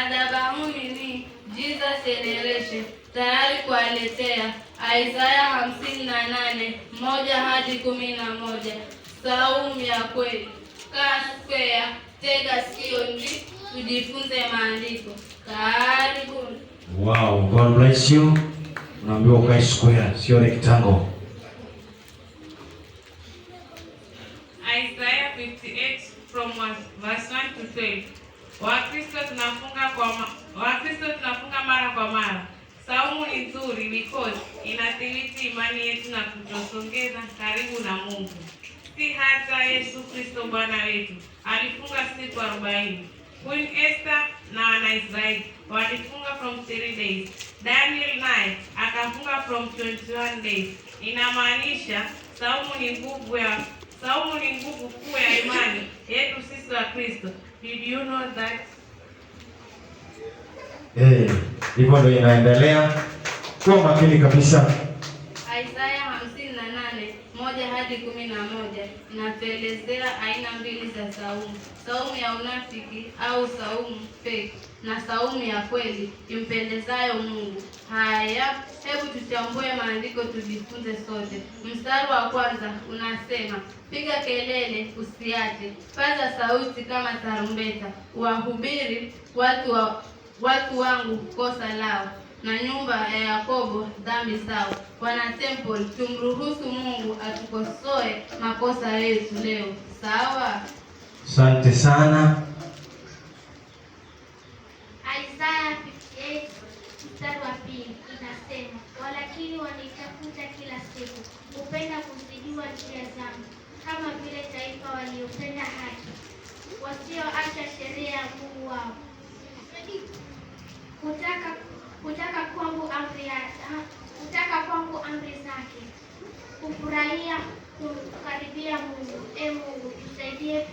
Madhabahuni ni Jesus Generation tayari kuwaletea Isaya 58:1 hadi 11. Saumu ya kweli. Kaa square, tega sikio ndi tujifunze maandiko. Karibuni. Wow, God bless you. Unaambiwa ukae square, sio rectangle. Isaiah 58 from verse 1 to 12. Wakristo tunafunga mara kwa mara. Saumu ni nzuri because inathibiti imani yetu na kutusongeza karibu na Mungu. Si hata Yesu Kristo Bwana wetu alifunga siku 40. Queen Esther na Wanaisraeli walifunga from 3 days. Daniel naye akafunga from 21 days. Inamaanisha saumu ni nguvu kuu ya imani yetu sisi wa Kristo. Did you know that? Eh, hivyo ndio inaendelea. Kuwa makini kabisa. Isaya 58:1 hadi 11 inatuelezea aina mbili za saumu: saumu ya unafiki au saumu fake na saumu ya kweli impendezayo Mungu. Haya, hebu tuchambue maandiko tujifunze sote. Mstari wa kwanza unasema, piga kelele usiache, paza sauti kama tarumbeta, wahubiri watu wangu kosa lao na nyumba ya Yakobo dhambi zao. Wana Temple, tumruhusu Mungu atukosoe makosa yetu leo, sawa? Asante sana. Isaya 58 mstari wa pili inasema, walakini wanitafuta kila siku, hupenda kuzijua njia zangu, kama vile taifa waliopenda haki, wasioacha sheria ya Mungu wao. Kutaka kwangu amri zake, kufurahia kumkaribia Mungu. E Mungu, tusaidie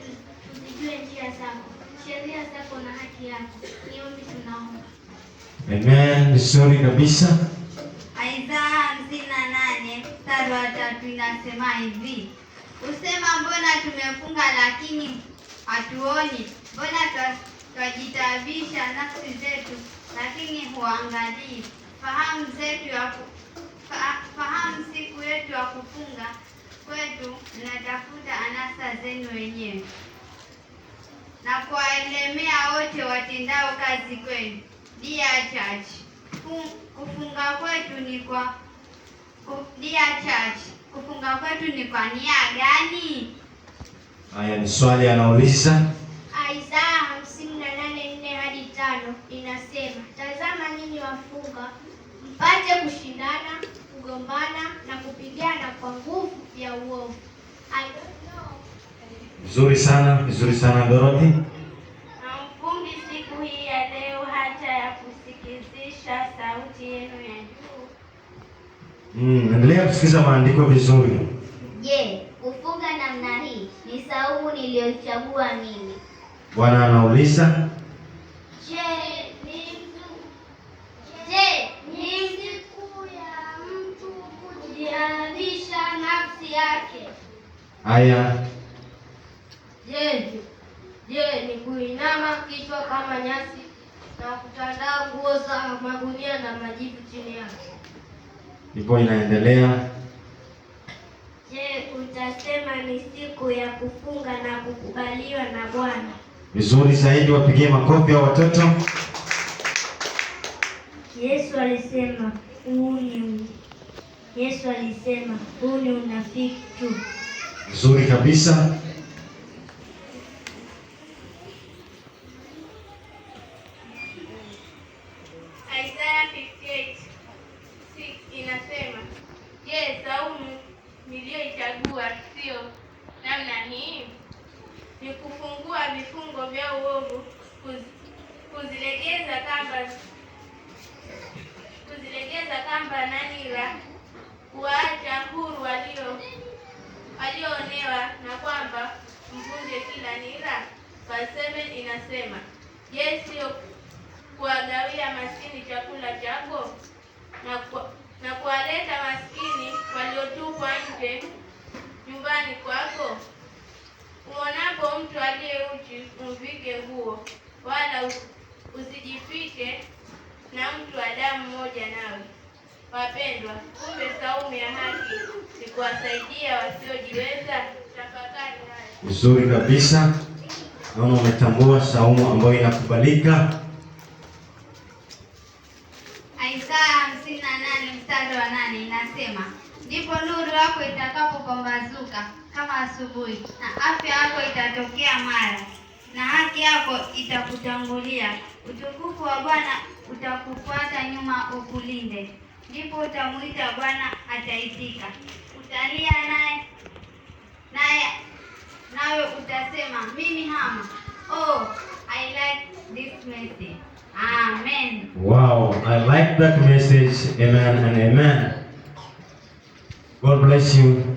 tuzijue njia zako, sheria zako na haki yako. Ni ombi tunaomba. Amen, vizuri kabisa. Isaya 58 mstari wa tatu inasema hivi: Husema, mbona tumefunga lakini hatuoni? Mbona twajitaabisha nafsi zetu lakini huangalii? Fahamu siku yetu ya kufunga kwetu, mnatafuta anasa zenu wenyewe na kuwaelemea wote watendao kazi kwenu. Dear Church, Dear Church, kufunga kwetu ni kwa nia gani? Haya ni swali anauliza. Isaya 58:4 hadi 5 inasema, tazama nyinyi wafunga mpate kushindana, kugombana na kupigana kwa nguvu ya uovu. I don't know. Vizuri sana, vizuri sana Dorothy. Hamfungi siku hii ya leo hata ya kusikizisha sauti yenu ya juu. Endelea kusikiza maandiko vizuri. Je, kufunga namna hii ni saumu niliyochagua mimi? Bwana anauliza. Je, ni siku ya mtu kujiadibisha nafsi yake? Haya, Je, ni kuinama kichwa kama nyasi na kutandaa nguo za magunia na majivu chini yake? Ndipo inaendelea. Je, utasema ni siku ya kufunga na kukubaliwa na Bwana? Vizuri zaidi, wapigie makofi hao watoto. Yesu alisema huu ni unafiki tu. Vizuri kabisa. Isaya 58:6 inasema, je, saumu niliyoichagua sio namna hii? Ni kufungua vifungo vya uovu, kuzilegeza kamba na nira, kuwaacha huru walioonewa, na kwamba mvunje kila nira. Verse 7 inasema, je, sio kuwagawia maskini chakula chako na kuwaleta maskini waliotupwa nje nyumbani kwako? Uonapo mtu aliye uchi umvike nguo, wala Usijifiche na mtu wa damu moja nawe. Wapendwa, kumbe saumu ya haki ni kuwasaidia wasiojiweza. Tafakari haya. Vizuri kabisa. Naona umetambua saumu ambayo inakubalika. Isaya 58 mstari wa 8 inasema, ndipo nuru yako itakapopambazuka kama asubuhi, na afya yako itatokea mara, na haki yako itakutangulia. Utukufu wa Bwana utakufuata nyuma ukulinde. Ndipo utamuita Bwana ataitika, utalia naye naye nawe utasema mimi hama. Oh, I like this message. Amen. Wow, I like that message. Amen and amen. God bless you.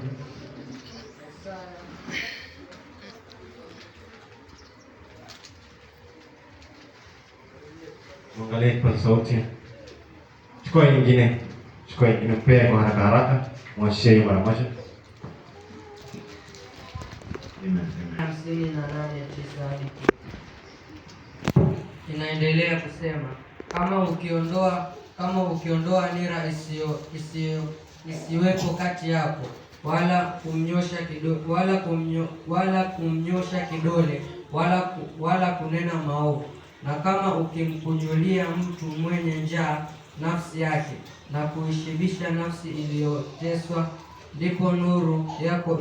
Mwangalie kwa sauti. Chukua nyingine. Chukua nyingine mpee kwa haraka haraka. Mwashie hiyo mara moja. Amen. Amen. 58:9 hadi 10. Inaendelea kusema kama ukiondoa nira isiwepo kati yako, wala kumnyosha kidole wala kunena maovu, na kama ukimkunjulia mtu mwenye njaa nafsi yake na kuishibisha nafsi iliyoteswa, ndipo nuru yako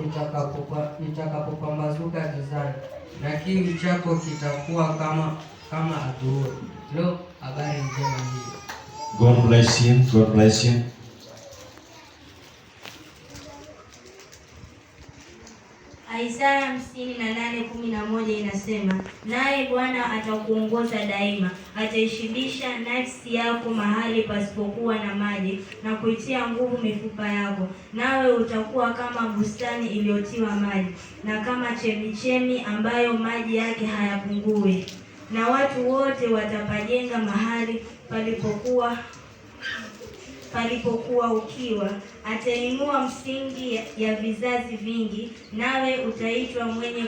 itakapopambazuka gizani, na kiu chako kitakuwa kama adhuhuri. Lo, habari njema hiyo! God bless you. God bless you. Isaya 58:11 inasema, naye Bwana atakuongoza daima, ataishibisha nafsi yako mahali pasipokuwa na maji, na kuitia nguvu mifupa yako, nawe utakuwa kama bustani iliyotiwa maji, na kama chemichemi ambayo maji yake hayapungui. Na watu wote watapajenga mahali palipokuwa ukiwa. Atainua msingi ya vizazi vingi, nawe utaitwa mwenye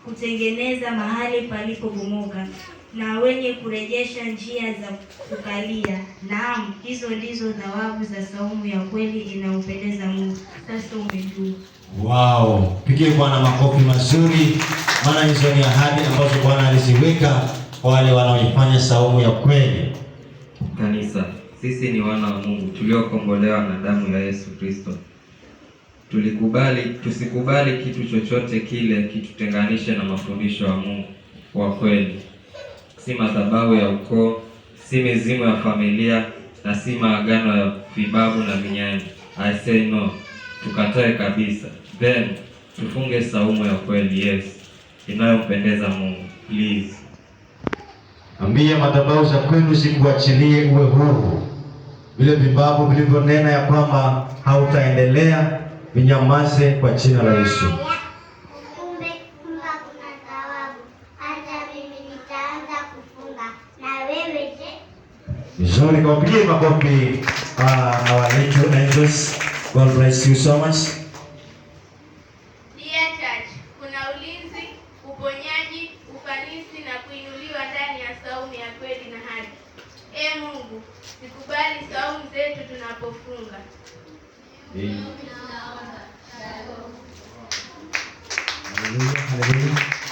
kutengeneza mahali palipobomoka na wenye kurejesha njia za kukalia. Naam, hizo ndizo thawabu za saumu ya kweli inayompendeza Mungu. Sasa umejua. Wow, pigie Bwana makofi mazuri, maana hizo ni ahadi ambazo Bwana aliziweka kwa wale wanaoifanya saumu ya kweli. Kanisa, sisi ni wana wa Mungu tuliokombolewa na damu ya Yesu Kristo. Tusikubali kitu chochote kile kitutenganishe na mafundisho ya Mungu wa kweli. Si madhabahu ya ukoo, si mizimu ya familia na si maagano ya vibabu na vinyanya. I say no. Tukatae kabisa. Then tufunge saumu ya kweli, yes, inayompendeza Mungu. Please. Ambia madhabahu za kwenu zikuachilie uwe huru. Vile vibabu vilivyonena ya kwamba hautaendelea vinyamaze kwa jina la Yesu. Kumbe kufunga kuna thawabu. Hata mimi nitaanza kufunga. Na wewe je? Vizuri, kawapigie makofi our little angels. God bless you so much. Dear Church, kuna ulinzi, uponyaji, ufanisi na kuinuliwa ndani ya saumu ya kweli na haki. E Mungu, zikubali saumu zetu tunapofunga. Hallelujah, hallelujah.